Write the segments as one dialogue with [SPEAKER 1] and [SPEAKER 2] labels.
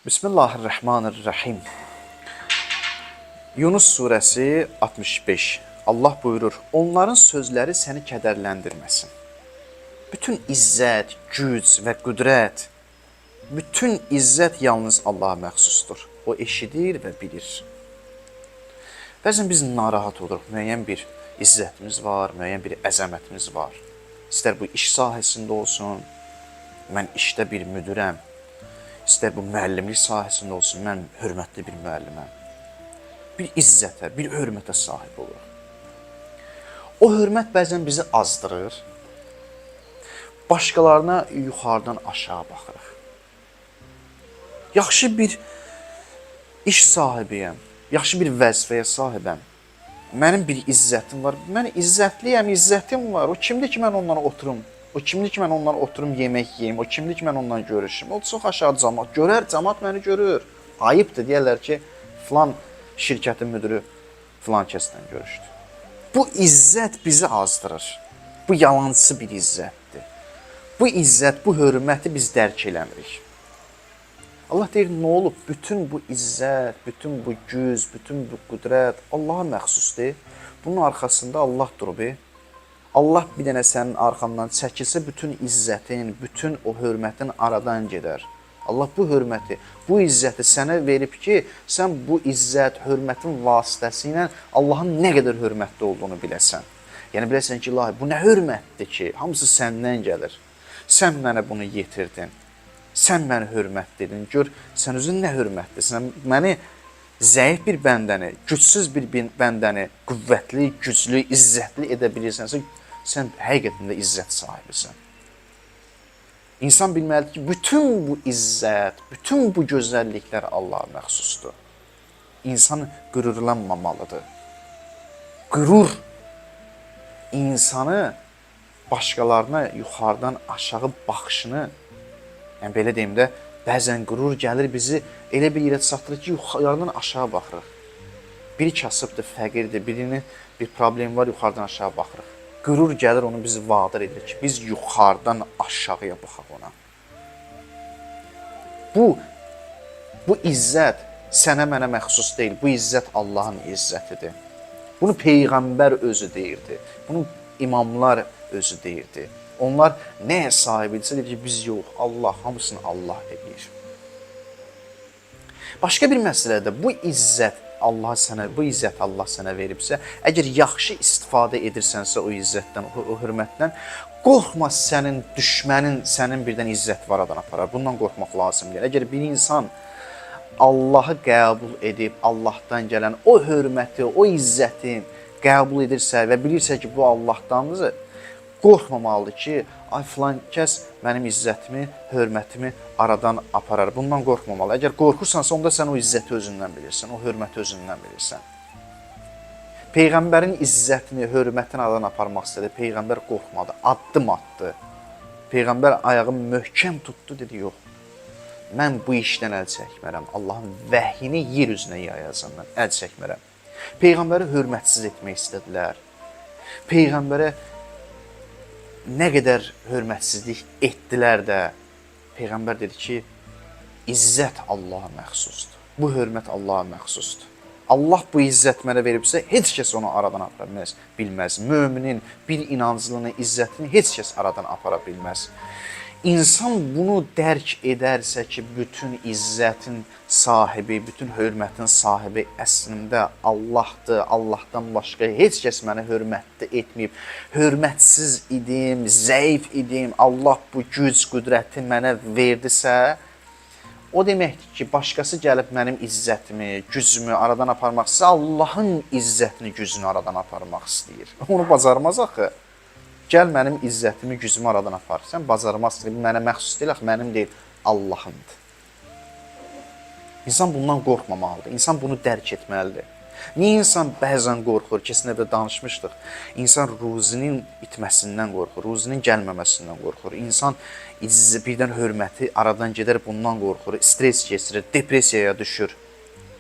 [SPEAKER 1] Bismillahirrahmanirrahim. Yunus surəsi 65. Allah buyurur: "Onların sözləri səni kədərləndirməsin. Bütün izzət, güc və qüdrət, bütün izzət yalnız Allaha məxsusdur. O eşidir və bilir." Bəzən biz narahat oluruq. Müəyyən bir izzətimiz var, müəyyən bir əzəmətimiz var. İstər bu iş sahəsində olsun, mən işdə bir müdirəm, İstər bu müəllimlik sahəsində olsun, mən hörmətli bir müəlliməm. Bir izzətə, bir hörmətə sahib oluruq. O hörmət bəzən bizi azdırır. Başqalarına yuxarıdan aşağı baxırıq. Yaxşı bir iş sahibiyəm, yaxşı bir vəzifəyə sahibəm. Mənim bir izzətim var. Mən izzətliyəm, izzətim var. O kimdir ki, mən ondan oturum? O kimdir ki, mən ondan oturum yemək yeyim? O kimdir ki, mən ondan görüşüm? O çox aşağı camaat görər, camaat məni görür. Ayıbdır, deyərlər ki, filan şirkətin müdiri filan kəslə görüşdü. Bu izzət bizi azdırır. Bu yalancı bir izzətdir. Bu izzət, bu hörməti biz dərk eləmirik. Allah deyir, nə olub? Bütün bu izzət, bütün bu güc, bütün bu qüdrət Allaha məxsusdur. Bunun arxasında Allah durub. Allah bir dənə sənin arxandan çəkilsə, bütün izzətin, bütün o hörmətin aradan gedər. Allah bu hörməti, bu izzəti sənə verib ki, sən bu izzət, hörmətin vasitəsilə Allahın nə qədər hörmətli olduğunu biləsən. Yəni biləsən ki, ilahi, bu nə hörmətdir ki, hamısı səndən gəlir. Sən mənə bunu yetirdin. Sən məni hörmət dedin. Gör, sən özün nə hörmətlisən. Məni zəif bir bəndəni, gücsüz bir bəndəni qüvvətli, güclü, izzətli edə bilirsənsə, sən həqiqətən də izzət sahibisən. İnsan bilməlidir ki, bütün bu izzət, bütün bu gözəlliklər Allaha məxsusdur. İnsan qürurlanmamalıdır. Qürur insanı başqalarına yuxarıdan aşağı baxışını, yəni belə deyim də, bəzən qürur gəlir bizi elə bir yerə çatdırır ki, yuxarıdan aşağı baxırıq. Biri kasıbdır, fəqirdir, birinin bir problemi var, yuxarıdan aşağı baxırıq. Qürur gəlir onu bizi vadir edir ki, biz yuxarıdan aşağıya baxaq ona. Bu izzət sənə mənə məxsus deyil. Bu izzət Allahın izzətidir. Bunu peyğəmbər özü deyirdi. Bunu imamlar özü deyirdi. Onlar nəyə sahib idisə deyir ki, biz yox, Allah, hamısını Allah edir. Başqa bir məsələ də bu izzət Allah sənə, bu izzət Allah sənə veribsə, əgər yaxşı istifadə edirsənsə o izzətdən, o hörmətdən, qorxma sənin düşmənin sənin birdən izzət var aradan aparar. Bundan qorxmaq lazım deyil. Əgər bir insan Allahı qəbul edib, Allahdan gələn o hörməti, o izzəti qəbul edirsə və bilirsə ki, bu Allahdandır, qorxmamalıdır ki, ay filan kəs mənim izzətimi, hörmətimi aradan aparar. Bundan qorxmamalı. Əgər qorxursansa, onda sən o izzəti özündən bilirsən, o hörməti özündən bilirsən. Peyğəmbərin izzətini, hörmətini aradan aparmaq istədi. Peyğəmbər qorxmadı, addım atdı. Peyğəmbər ayağı möhkəm tutdu, dedi, yox. Mən bu işdən əl çəkmərəm. Allahın vəhyini yer üzünə yayacağam mən, əl çəkmərəm. Peyğəmbəri hörmətsiz etmək istədilər. Peyğəmbərə nə qədər hörmətsizlik etdilər də, Peyğəmbər dedi ki, izzət Allaha məxsusdur. Bu hörmət Allaha məxsusdur. Allah bu izzət mənə veribsə, heç kəs onu aradan apara bilməz. Bilməz. Möminin, bir inanclının izzətini heç kəs aradan apara bilməz. İnsan bunu dərk edərsə ki, bütün izzətin sahibi, bütün hörmətin sahibi əslində Allahdır. Allahdan başqa heç kəs məni hörmətli etməyib. Hörmətsiz idim, zəif idim. Allah bu güc, qüdrəti mənə verdisə, o deməkdir ki, başqası gəlib mənim izzətimi, gücümü aradan aparmaq istəyir, Allahın izzətini, gücünü aradan aparmaq istəyir. Onu bacarmaz axı. Gəl mənim izzətimi, gücümü aradan apar. Sən bacarmazsın, bu mənə məxsus deyil, axı mənim deyil, Allahındır. İnsan bundan qorxmamalıdır. İnsan bunu dərk etməlidir. Niyə insan bəzən qorxur? Keçən dəfə danışmışdıq. İnsan ruzinin itməsindən qorxur, ruzinin gəlməməsindən qorxur. İnsan birdən hörməti aradan gedər, bundan qorxur, stres keçirir, depressiyaya düşür.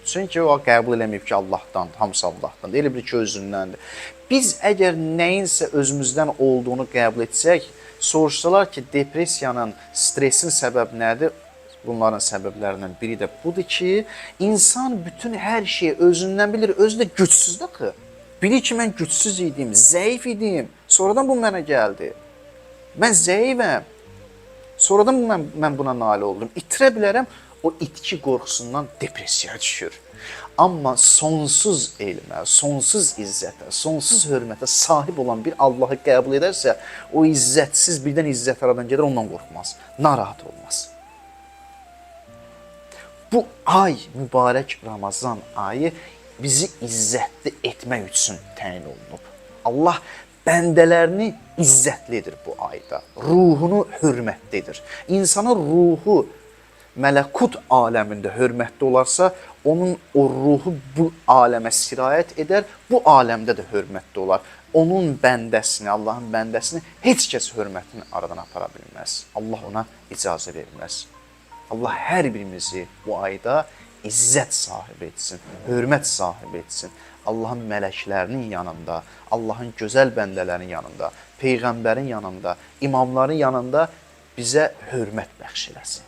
[SPEAKER 1] Çünki o qəbul eləməyib ki, Allahdandır, hamısı Allahdandır. Elə bilir ki, özündəndir. Biz əgər nəyinsə özümüzdən olduğunu qəbul etsək, soruşsalar ki, depressiyanın, stressin səbəbi nədir? Bunların səbəblərindən biri də budur ki, insan bütün hər şeyi özündən bilir, özü də gücsüzdür axı. Bilir ki, mən gücsüz idim, zəif idim. Sonradan bu mənə gəldi. Mən zəifəm. Sonradan mən buna nail oldum. İtirə bilərəm. O itki qorxusundan depressiyaya düşür. Amma sonsuz elmə, sonsuz izzətə, sonsuz hörmətə sahib olan bir Allahı qəbul edərsə, o izzətsiz birdən izzət aradan gedər, ondan qorxmaz, narahat olmaz. Bu ay, mübarək Ramazan ayı bizi izzətli etmək üçün təyin olunub. Allah bəndələrini izzətli edir bu ayda. Ruhunu hörmətli edir. İnsanın ruhu mələkut aləmində hörmətli olarsa, onun o ruhu bu aləmə sirayət edər, bu aləmdə də hörmətli olar. Onun bəndəsini, Allahın bəndəsini heç kəs hörmətini aradan apara bilməz. Allah ona icazə verməz. Allah hər birimizi bu ayda izzət sahibi etsin, hörmət sahibi etsin. Allahın mələklərinin yanında, Allahın gözəl bəndələrinin yanında, peyğəmbərin yanında, imamların yanında bizə hörmət bəxş eləsin.